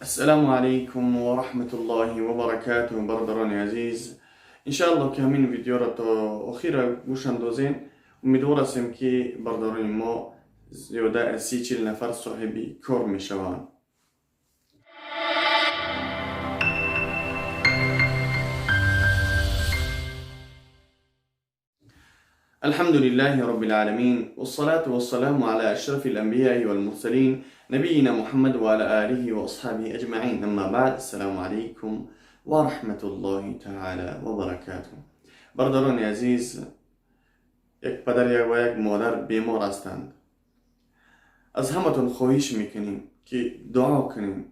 Ассалому алайкум ва раҳматуллоҳи ва баракатуҳ, бародарони азиз. Иншааллоҳ, ки ҳамин видеоро то охира гӯш андозем. Умедвор ҳастем, ки бародарони мо зиёда аз 30-40 нафар соҳиби кор мешаванд. الحمد لله رب العالمين، والصلاة والسلام على أشرف الأنبياء والمرسلين، نبينا محمد وعلى آله وأصحابه أجمعين. أما بعد، السلام عليكم ورحمة الله تعالى وبركاته. برادران عزیز، یک پدر و یک مادر بیمار هستند. از همتون خواهش میکنیم که دعا کنیم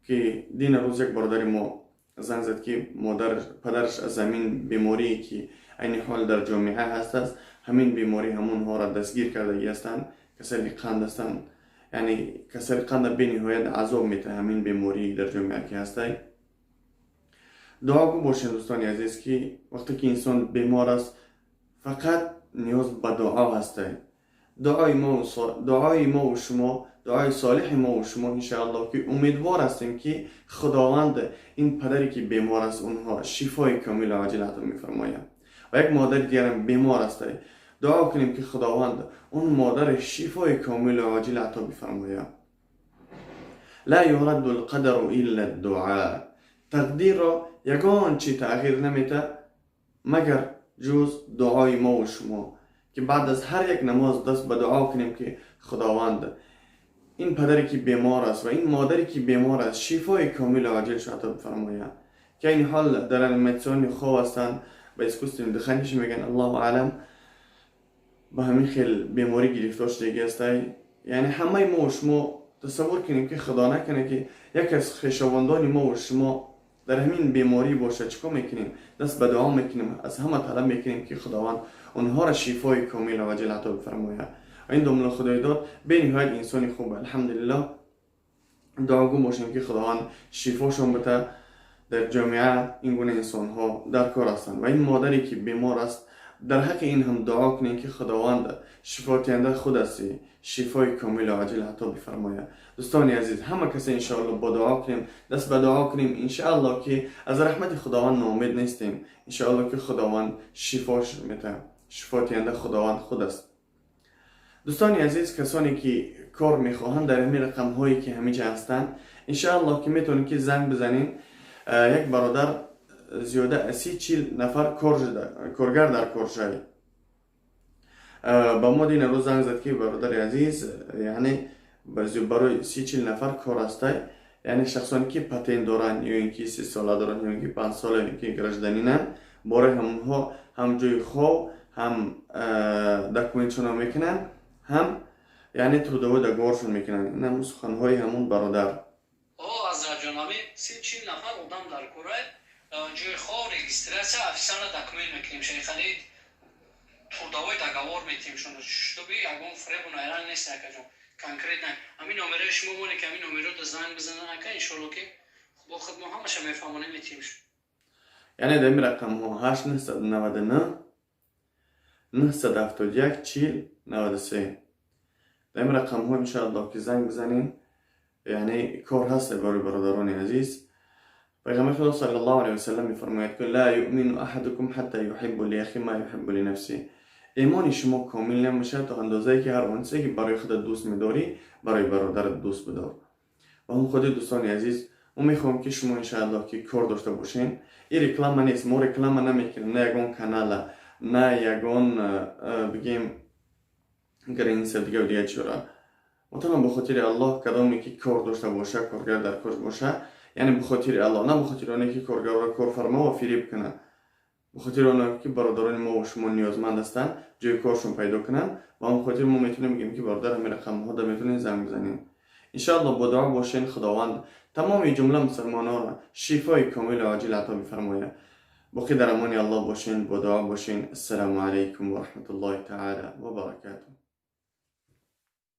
که دین روز یک برادر ما زنگ زد که مادر پدرش از همین بیماری که عین حال در جامعه هست است، همین بیماری همونها را دستگیر کرده هستند. کسل قند هستند، یعنی کسل قند بی عذاب میته. همین بیماری در جامعه که هست. دعاگو باشین دوستان عزیز، که وقتی که انسان بیمار است، فقط نیاز به دعا هست. دعای ما و شما، دعای صالح ما و شما، انشاءالله که امیدوار هستیم که خداوند این پدری که بیمار است، اونها شفای کامل عاجل عطا میفرماید و یک مادر دیگرم بیمار است. دعا کنیم که خداوند اون مادر شفای کامل عاجل عطا بفرماید. لا يرد القدر الا الدعاء. تقدیر را یگان چی تغییر نمیده مگر جز دعای ما و شما، که بعد از هر یک نماز دست به دعا کنیم که خداوند این پدری که بیمار است و این مادری که بیمار است، شفای کامل عاجل عطا بفرماید، که این حال در реанимационный خواب هستند، به искусственный дыхание میگن، الله اعلم. به همین خیل بیماری گرفتار شده است. یعنی همه ما و شما تصور کنیم که خدا نکنه که یک از خویشاوندان ما و شما در همین بیماری باشه، چیکار میکنیم؟ دست به دعا میکنیم، از همه طلب میکنیم که خداوند اونها را شفای کامل و عاجل عطا بفرماید. این داملا خدای داد به نهایت انسانی خوب، الحمدلله. دعاگو باشیم که خداوند شفاشون بده. در جامعه این گونه انسان ها در کار هستند و این مادری که بیمار است، در حق این هم دعا کنیم که خداوند شفا خود هستی، شفای کامل عاجل عطا بفرماید. دوستان عزیز، همه کسی انشاءالله با دعا کنیم، دست به دعا کنیم. انشاءالله که از رحمت خداوند ناامید نیستیم. انشاءالله که خداوند شفاش میده. شفا دهنده خداوند خود است. دوستان عزیز، کسانی که کار میخواهند، در همین رقم هایی که همیشه هستند، انشاءالله که میتونید که زنگ بزنین. یک برادر زیاده از 30-40 نفر کارگر در کار شد. با ما دین روز زنگ زد که برادر عزیز، یعنی برای 30-40 نفر کار است، یعنی شخصانی که پتنت دارن یا اینکه 3 ساله دارن یا اینکه 5 ساله یا اینکه гражданин ن، برای همونها هم جای خواب، هم document شون میکنن، هم یعنی трудовой договор شون میکنن. این هم سخنهای همون برادر. Азраҷонами 30-40 нафар одам дар кора, ҷои хоб, регистрация, официально документ мекунем, шайхали трудовой договор метиҳем шуно, чтобы ягон фребу найранг нест, акаҷон. Конкретно ҳамин номераи шумо моне, ки ҳамин номеро занг бизанан, ака, иншолло ки бо худ мо ҳамаша мефаҳмонем, метиҳем. Яъне дар ин рақамҳо 8 999 971 40 93, дар ин рақамҳо иншоаллоҳ ки занг бизанем. یعنی کار هست برای برادران عزیز. پیغمبر خدا صلی الله علیه وسلم میفرماید که لا یؤمن احدکم حتی یحب لاخیه ما یحب لنفسه. ایمان شما کامل نمیشه تا اندازه که هر آنچه که برای خودت دوست میداری، برای برادرت دوست بدار. و هم خودی دوستان عزیز، ما میخوام که شما انشاءالله که کار داشته باشین. این реклама نیست، ما реклама نمیکنیم، نه یگان канал ا، نه یگان بگیم граница دیگه و دیگه. چرا؟ ما به خاطر الله، کدامی که کار داشته باشه، کارگر در کار باشه، یعنی به خاطر الله، نه به خاطر آنه که کارگر را کارفرما و فریب کنه، به خاطر آنه که برادران ما و شما نیازمند هستند، جای کارشون پیدا کنن. و هم خاطر ما میتونیم بگیم که برادر، همین رقم ها میتونین زنگ بزنین. انشاءالله با دعا باشین. خداوند تمام جمله مسلمان ها را شفای کامل و عاجل عطا بفرماید. باقی در امان الله باشین، با دعا باشین. السلام علیکم و رحمت الله تعالی و برکاته.